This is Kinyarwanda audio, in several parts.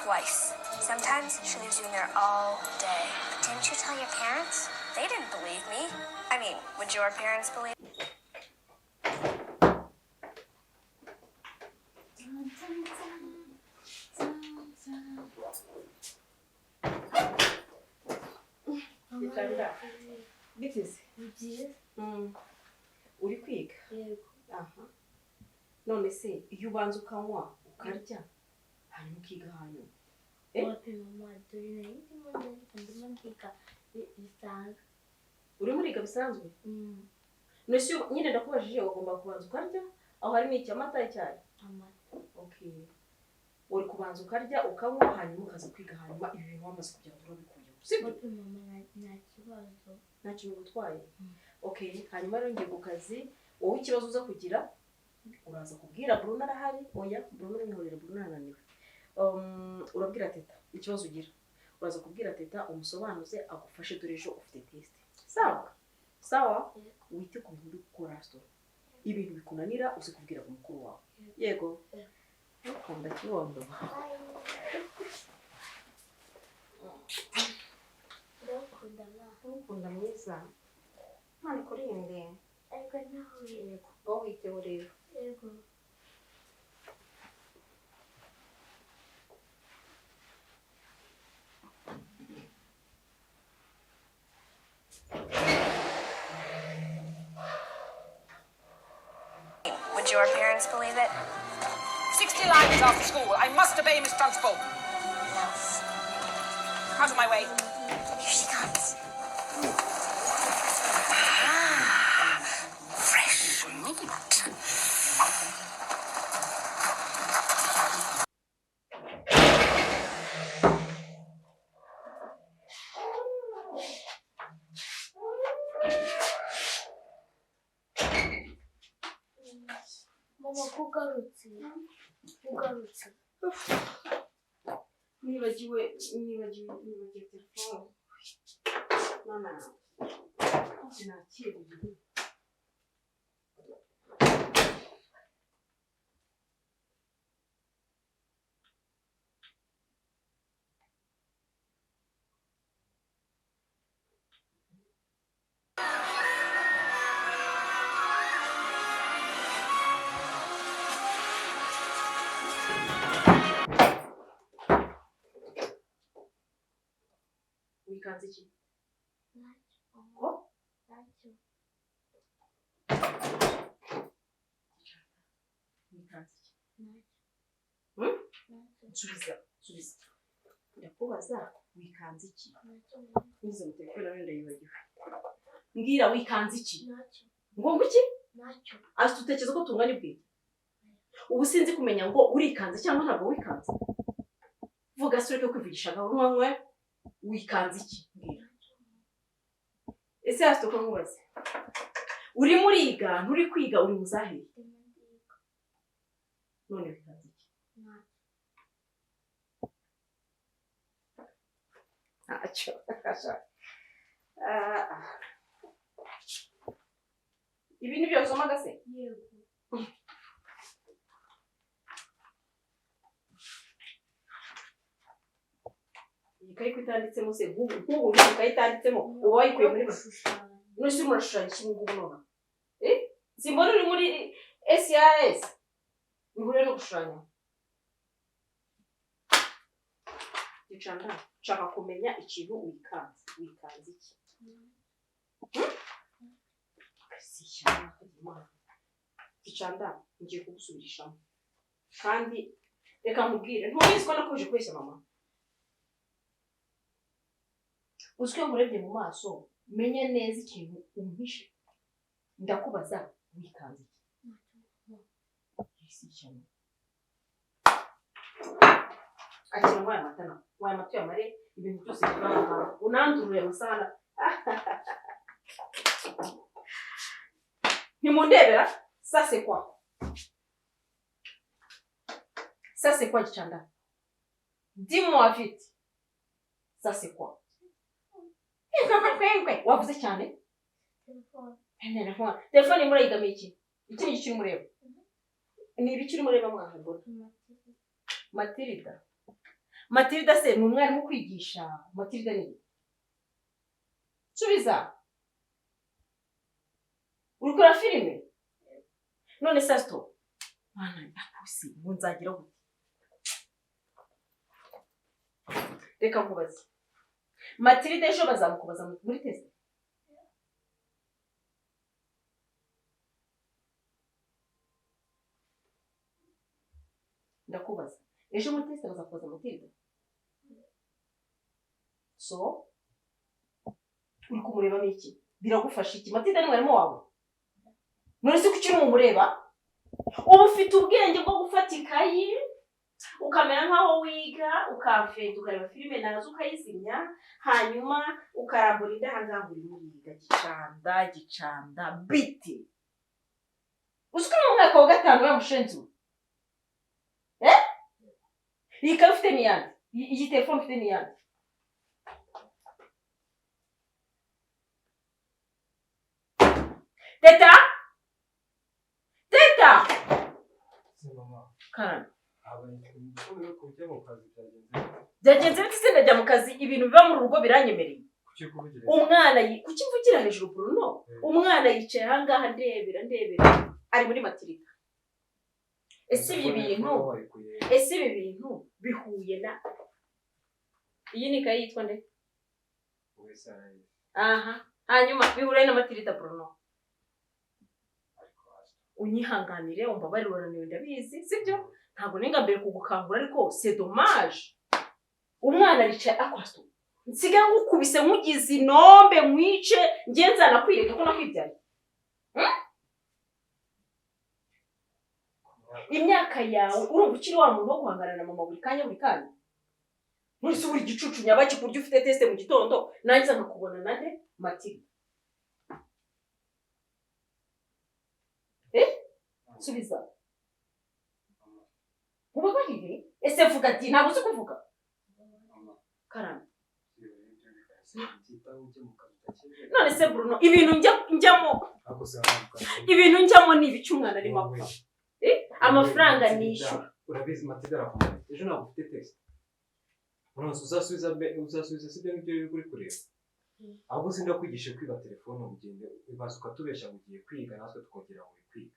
Twice. Sometimes she leaves you in there all day. But didn't you tell your parents? They didn't believe me. I mean, would your parents believe? Gicanda biteze. Ni byiza. Uri kwiga? Yego. Aha, none se iyo ubanza ukanywa, ukarya, hanyuma ukiga hanyuma? Eh? Wapi mama, dore nari ndimo ndandika, ndimo ndiga bisanzwe. Urimo uriga bisanzwe? None se nyine ndakubajije, ugomba kubanza ukarya. Aho harimo iki? Amata, icyayi? Amata. Okay, uri kubanza ukarya, ukanywa, hanyuma ukaza kwiga. Hanyuma ibi bintu wamaze kubyandura, ubikuyemo, sibyo? Wapi mama, nta kibazo. Nta kintu gutwaye? Okay, hanyuma rero ngiye ku kazi. Wowe ikibazo uza kugira, uraza kubwira Bruno, arahari. Oya, Bruno mwihorere, Bruno arananiwe. Urabwira Teta ikibazo ugira, uraza kubwira Teta umusobanuze agufashe. Dore ejo ufite test. Sawa sawa? Yego. Wite ku bintu uri gukora so ibintu bikunanira uze kubwira mukuru wawe. Yego. Yego. Ukunda kibondo. Ndagukunda mama. Ukunda mwiza. Imana ikurinde. Ariko nawe. Yego, wowe witeho rero. Yego. Would your parents believe it? 60 lines after school. I must obey Miss Trunchbull. Out of my way. Here she comes. Fresh meat. Mama, ko ugarutse, ugarutse? Nibagiwe telefone. Mama, sinakiriye. Wikanze iki? Ntacyo. Ko? Ntacyo. Wikanze iki? Ntacyo. Hmm? Ntacyo. Nsubiza, nsubiza, ndakubaza, wikanze iki? Ntacyo mama. Nyize mu telefone nawe ndayibagiwe. Mbwira, wikanze iki? Ntacyo. Ngo iki? Ntacyo. Ati utekereza ko tungana ibwenge? Ubu sinzi kumenya ngo urikanze cyangwa ntabwo wikanze. Vuga se, ureke kwivugisha gahoro. Wikanze iki? Mbwira. Ese hasi uko nkubaze, urimo uriga, nturi kwiga, uri mu zahiye? Ndimo ndiga. None wikanze iki? Ntacyo. Ntacyo. Ah, ah. Ibi ni byo wasomaga se? Yego. Iyi kayi ko itanditsemo se? Nk'ubu nk'iyi kayi itanditsemo, uba wayikuye muri Gushushanya. None se urimo urashushanya iki ngubu nonaha? Eh, simbona uri muri SRS, bihuriye no gushushanya? Gicanda, nshaka kumenya ikintu wikanze. Wikanze iki? Si ishyamba, Imana. Gicanda, ngiye kugusubirishamo kandi reka nkubwire, ntubizi ko nakubije kubeshya mama. Uzi ko iyo nkurebye mu maso menya neza ikintu umpishe? Ndakubaza, wikanze iki? Si ishyano. Akira, ngwaye amata nawe, ngwaye amata uyamare, ibintu byose biva aho ngaho, unandurure amasahani. Ntimundebera? Ça c'est quoi? Ça c'est quoi, Gicanda? Dis-moi vite, ça c'est quoi? Wavuze cyane. Telefone. Telefone, telefone murayigamiye iki? Iki ni iki urimo ureba? Ni ibiki urimo ureba mwana mbona? Matilda. Matilda. Matilda se ni umwarimu kwigisha? Matilda ni subiza, uri kureba filime none se Asito? Mwana akusi ngo nzagira gute? Reka nkubaze, Matilda ejo bazamukubaza muri test? Ndakubaza, ejo muri test bazakubaza Matilda? So uri kumurebamo iki? Biragufasha iki? Matilda ni mwarimu wawe? None se kuki uri umureba? Uba ufite ubwenge bwo gufata ikayi ukamera nkaho wiga, ukamfeta, ukareba filime nazo ukayizimya, hanyuma ukarambura indahangaha urimo uriga gicanda gicanda biti. Uzi ko uri mu mwaka wa 5 wa mushenzi we? Iyi kayi ufite ni iyande? Iyi telefone ufite ni iyande? Teta! Teta! Karame. Byagenze bite se? Ndajya mu kazi, ibintu biba mu rugo biranyemereye. Umwana kuki mvugira hejuru Bruno? Umwana yicaye aha ngaha ndebera ndebera ari muri Matilda. Ese ibi bintu bihuye na iyi ni ikayi yitwa nde? Aha, hanyuma bihure na Matilda Bruno. Unyihanganire umbabarire, urananiwe ndabizi, sibyo? Ntabwo nenga mbere kugukangura ariko c'est dommage. Umwana aricaye akwasto. Nsiga ngukubise nkugize inombe nkwice ngenza nakwireka ko nakwibyaye. Imyaka yawe urumva ukiri wa muntu wo guhangana na mama buri kanya buri kanya. None se uri igicucu nyabaki ku buryo ufite test mu gitondo nangiza nkakubona nande Matilda? Subiza. Ubabarire? Ese vuga ati ntabwo uzi kuvuga. Karame. None se Bruno, ibintu njyamo ibintu njyamo ni ibiki umwana arimo apfa? Amafaranga nishyura. Urabizi Matilda arakomeye. Ejo ntabwo ufite test. Uranse uzasubiza sibyo ngibyo uri kureba. Ahubwo sindakwigisha kwiba telefone ugende ubaza ukatubeshya ngo ugiye kwiga natwe tukongera ngo kwiga.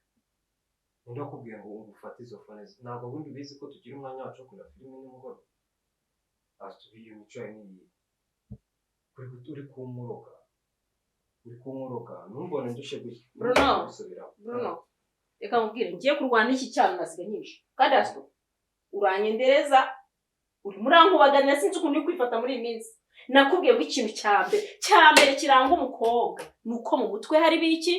Ndakubwiye ngo ufate izo phone, ntabwo ubundi ubizi ko tugira umwanya wacu wo kureba filime nimugoroba. Asubiye imico yawe niyi. Uri kumuroga. Uri kumuroga. Ntumbone ndushe gutya. Bruno. Bruno. Reka nkubwire, ngiye kurwana n'iki cyana nasiga nyinshi. Kandi Asito, uranyendereza, urimo urankubaganira sinzi ukuntu uri kwifata muri iyi minsi. Nakubwiye ko ikintu cya mbere kiranga umukobwa ni uko mu mutwe harimo iki?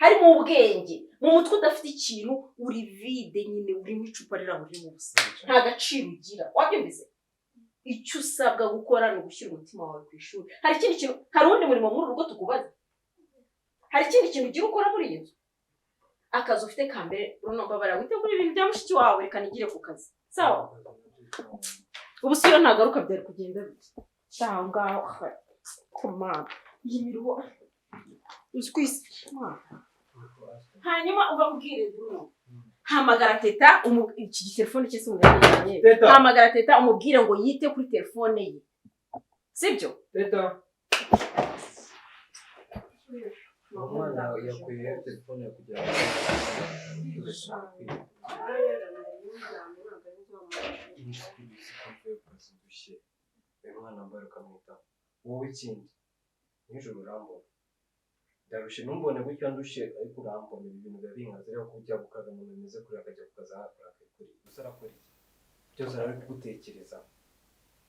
Harimo ubwenge. Mu mutwe udafite ikintu uri vide nyine, urimo icupa rirabo ririmo ubusa. Nta gaciro ugira. Wabyumvise? Icyo usabwa gukora ni ugushyira umutima wawe ku ishuri. Hari ikindi kintu, hari undi murimo muri urugo tukubaza? Hari ikindi kintu ugira ukora muri iyi nzu? Akazi ufite ka mbere, Bruno mbabara witegura ibintu bya mushiki wawe, reka nigire ku kazi. Sawa? Ubu si yo ntagaruka byari kugenda bite? Aho ngaho komana iyi miruho uzi kwisi. Hanyuma ubabwire Bruno, hamagara Teta, iki gitelefone cye se umujyanye. Hamagara Teta umubwire ngo yite kuri telefone ye. Sibyo? Teta. Umwana yakuye telefone kugira ngo umwana wambaye ukamwitaho. Wowe ikindi nijoro urambona ndarushye, ntumbone gutya ndushye ariko urambona. Ibi bintu biba binkaze rero kujya ku kazi umuntu bimeze kure akajya ku kazi ahakora akikuriye. Gusa arakora iki? Byose arari kugutekereza.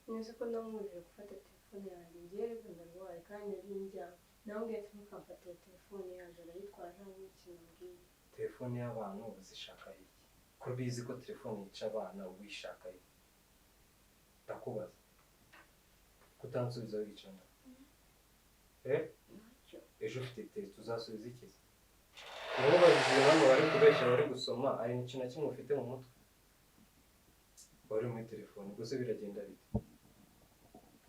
Nzi ko ndamubujije gufata telefone yanjye, ngewe rero ndarwaye kandi nari ndyamye. Namubwiye ati ntukamfatire telefone yanjye, arayitwara nta n'ikintu ambwiye. Telefone y'abantu uzishaka iki? Ko ubizi ko telefone yica abana wishaka iki? Ndakubaza. Kutansubiza wicana. Ejo ufite test uzasubiza iki? Ubabajije hano bari kubeshya bari gusoma, ari ikintu na kimwe ufite mu mutwe. Wari muri telefone gusa biragenda bite?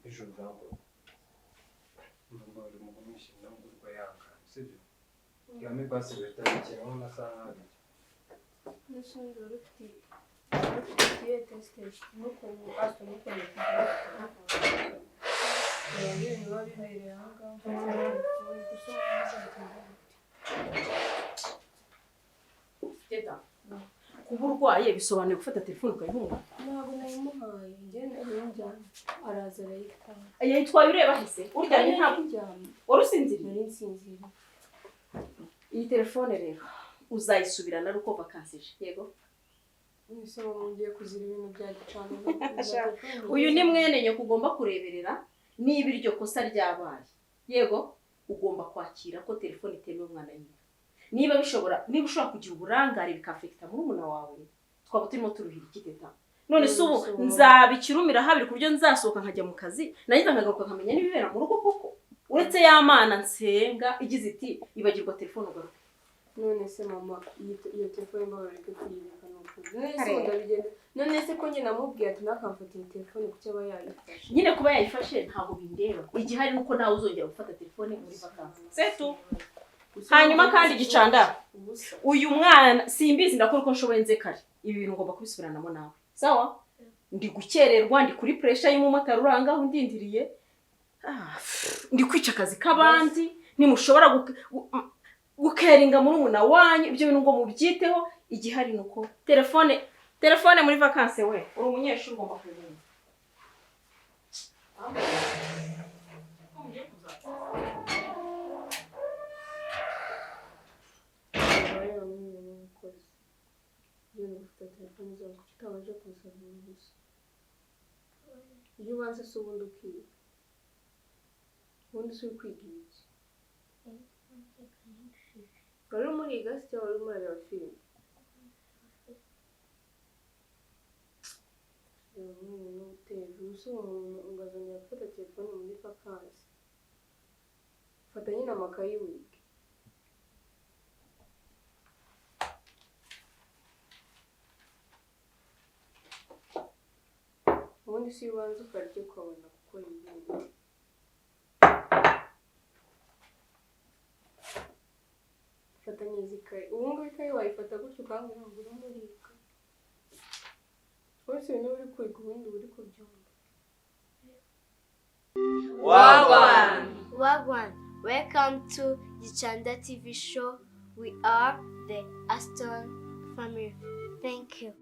Ejo urambona. Mbabare mugumishe ndamugurwa yanga, sibyo? Yame basi bitarikira mu masaha abiri. N'usundi wari ufite Ikihe test n'ukuntu Aston n'ukuntu ibintu biba bibereye aha ngaha mfata telefone gusa bizagenda bite? Teta, kuba urwaye bisobanuye gufata telefone ukayiha umwana? Ntabwo nayimuhaye, njye nari njyamye, araza arayitwara. Yayitwaye ureba hese uryamye? Ntabwo Ndyamye. Wari usinziriye? Nari nsinziriye. Iyi telefone rero uzayisubirana ari uko vakansi ije, yego? Nese ubu mugiye kuzira ibintu bya gicano? Uyu ni mwene nyoko, ugomba kureberera. Niba iryo kosa ryabaye, yego, ugomba kwakira ko telefone itemewe umwana yiga. Niba bishobora, niba ushobora kugira uburangare bikafekita murumuna wawe, twaba turimo turuhira iki, Teta? None se ubu nzabikirumira habiri ku buryo nzasohoka nkajya mu kazi, nagize nkagaruka nkamenya n'ibibera mu rugo koko, uretse ya Mana nsenga igize iti ibagirwa telefone ugaruke? None se mama, iyo telefone mbabareke kuyibika, ni ukuri. None se ubu ndabigenda? None se ko njye namubwiye ati ntakamfatire telefone, kuki aba yayifashe? Nyine kuba yayifashe ntabwo bindeba. Igihari ni uko nawe uzongera gufata telefone muri vakansi, setu. Hanyuma kandi Gicanda, Ubusa. uyu mwana simbizi, ndakora uko nshoboye nze kare. Ibi bintu ngomba kubisubiranamo nawe, sawa? Ndi gukererwa, ndi kuri pressure y'umumotari uri ahangaha undindiriye. Ah, ndi kwica akazi k'abandi. Ntimushobora gukeringa murumuna wanyu, ibyo bintu ngo mubyiteho. Igihari ni uko telefone muri vakansi, we uri umunyeshuri, ugomba kubimenya. Aba yaramubonye n'umukozi ugenda gufata telefone zawe, kuki utabanje kumusaba uruhushya? Iyo ubanza se ubundi ukiga, ubundi se uri kwiga ibiki? Wari urimo uriga se cyangwa wari urimo urareba filime? Reba nk'umuntu uteje ubusa, umuntu ngo azongera gufata telefone muri vakansi. Fata nyine amakayi wige. Ubundi si iyo ubanza ukarya ukabona gukora ibindi. Fata neza ikayi. Ubu ngubu ikayi wayifata gutyo ukambwira ngo urimo uriga? Wese ibintu uri kwiga, ubundi uba uri kubyumva? Wagwan! Wagwan, welcome to Gicanda TV show. We are the Aston family. Thank you.